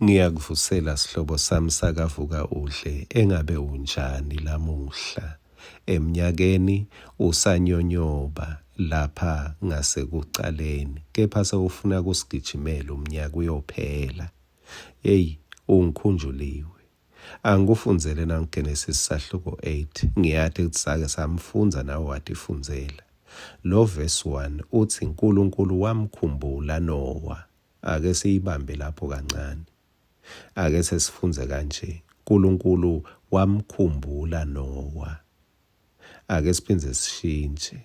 Ngiyakuvusela sihlobo sami sakavuka udle engabe unjani lamuhla emnyakeni usanyonyoba lapha ngasekucaleni kepha sewufuna kusigijimela umnyaka uyophela. Yeyi ungikhunjuliwe. Angikufundzele nangu-Genesis sahluko 8 ngiyati kutsi sake samfundza nawe watifundzela. Lo verse 1 utsi Nkulunkulu wamkhumbula Nowa. Ake siyibambe lapho kancane. Ake sesifundze kanje. Nkulunkulu wamkhumbula Nowa. Ake siphindze sishintshe.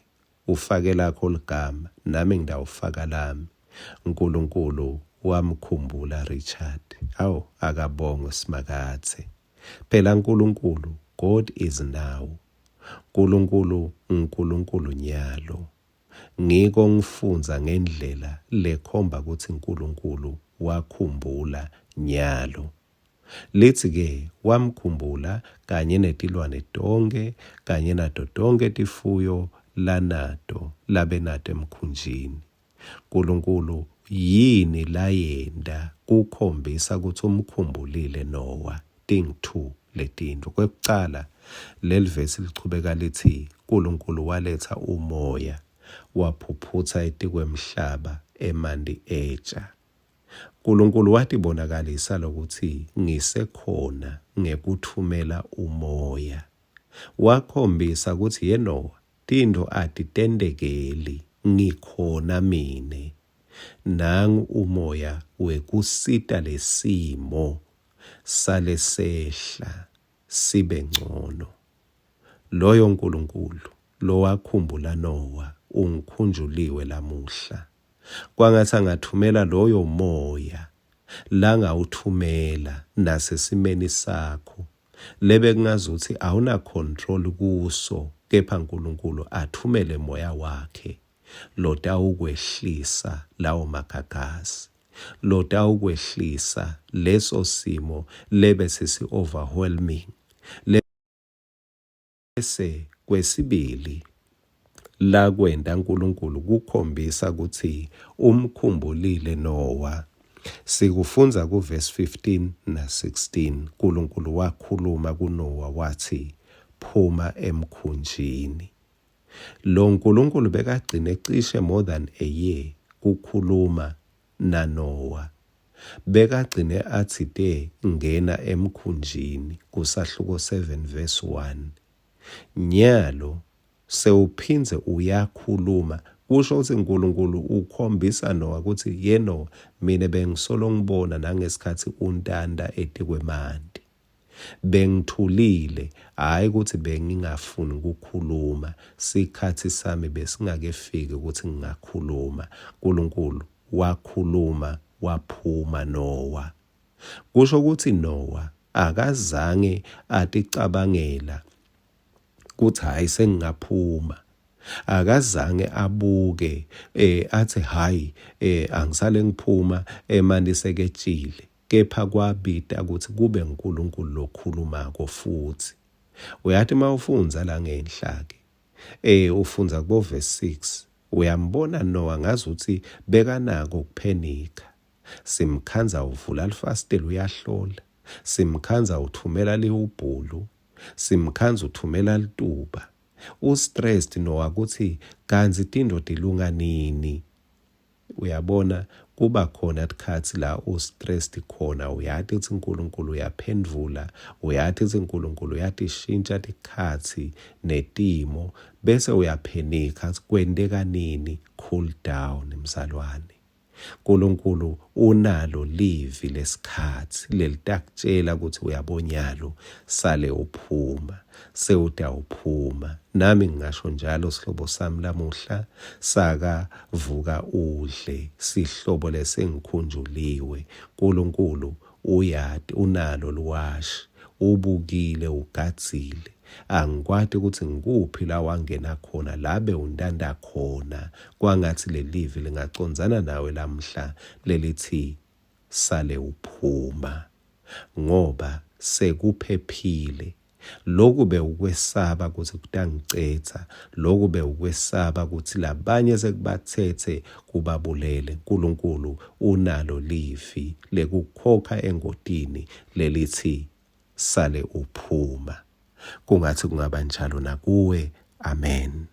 Ufake lakho ligama, nami ngitawufaka lami. Nkulunkulu wamkhumbula Richard. Awu, akabongwe Simakadze. Phela Nkulunkulu, God is now. Nkulunkulu, nguNkulunkulu nyalo. Ngiko ngifundza ngendlela lekhomba kutsi Nkulunkulu wakhumbula nyalo. Litsi ke wamkhumbula kanye netilwane tonkhe kanye nato tonkhe tifuyo lanato labenato emkhunjini. Nkulunkulu yini layenta kukhombisa kutsi umkhumbulile Nowa? Tingu-two letintfo. Kwekucala, leli vesi lichubeka litsi, Nkulunkulu waletsa umoya, waphuphutsa etikwemhlaba emanti etsha. Nkulunkulu watibonakalisa lokutsi ngisekhona ngekutfumela umoya. Wakhombisa kutsi ye Nowa, tintfo atitentekeli, ngikhona mine. Nangu umoya wekusita lesimo sale sehla sibe ncono. Loyo Nkulunkulu lowakhumbula Nowa ungikhunjuliwe lamuhla. Kwangatsi angatfumela loyo moya langawutfumela nasesimeni sakho lebekungazutsi awuna control kuso kepha Nkulunkulu atfumele moya wakhe lotawukwehlisa lawo magagasi. lotawukwehlisa leso simo lebese si-overwhelming. Bese kwesibili lakwenta Nkulunkulu kukhombisa kutsi umkhumbulile Nowa. Sikufundza kuvesi 15 na-16. Nkulunkulu wakhuluma kuNowa watsi, Phuma emkhunjini. Lo Nkulunkulu bekagcine cishe more than a year kukhuluma naNowa. Bekagcine atsite ngena emkhunjini kusahluko 7 verse 1. Nyalo sewuphindze uyakhuluma kusho kutsi Nkulunkulu ukhombisa Nowa kutsi ye Nowa mine bengisolo ngibona nangesikhatsi untanta etikwemanti. Bengithulile, hhayi kutsi bengingafuni kukhuluma, sikhatsi sami besingakefiki kutsi ngingakhuluma. Nkulunkulu wakhuluma waphuma Nowa. Kusho kutsi Nowa akazange aticabangela kutsi hhayi sengingaphuma. Akazange abuke eh athi hhayi eh angisale ngiphuma emanti seketshile. Kepha kwabita kutsi kube nguNkulunkulu lokhulumako futsi. Uyati uma ufundza la ngenhla-ke, eh ufundza kubo verse 6, uyambona Noah ngazuthi bekanako ukuphenika. Simkhandza uvula lifasitelo uyahlola, simkhandza uthumela lihubhulu, simkhandza uthumela lituba. U-stressed Noah kutsi kantsi tintfo tilunga nini. Uyabona kuba khona tikhatsi la u stressed khona uyati kutsi Nkulunkulu uyaphendvula, uyati kutsi Nkulunkulu uyatishintsha tikhatsi netimo bese uyaphenikha kwenteka nini cool down mzalwane. Nkulunkulu unalo livi lesikhatsi lelitakutjela kutsi uyabonyalo sale uphuma. Sewutawuphuma. Nami ngingasho njalo sihlobo sami lamuhla saka vuka udle sihlobo lesengikhunjuliwe. Nkulunkulu uyati unalo liwashi ubukile ugadzile. Angikwati kutsi ngikuphi la wangena khona la bewuntanta khona kwangatsi lelivi lingacondzana nawe lamhla lelitsi sale uphuma. Ngoba sekuphephile. Loku bewukwesaba kutsi kutangicedza, loku bewukwesaba kutsi labanye sekubatsetse kubabulele. Nkulunkulu unalo livi lekukhokha engotini lelitsi sale uphuma. Kungatsi kungaba njalo nakuwe. Amen.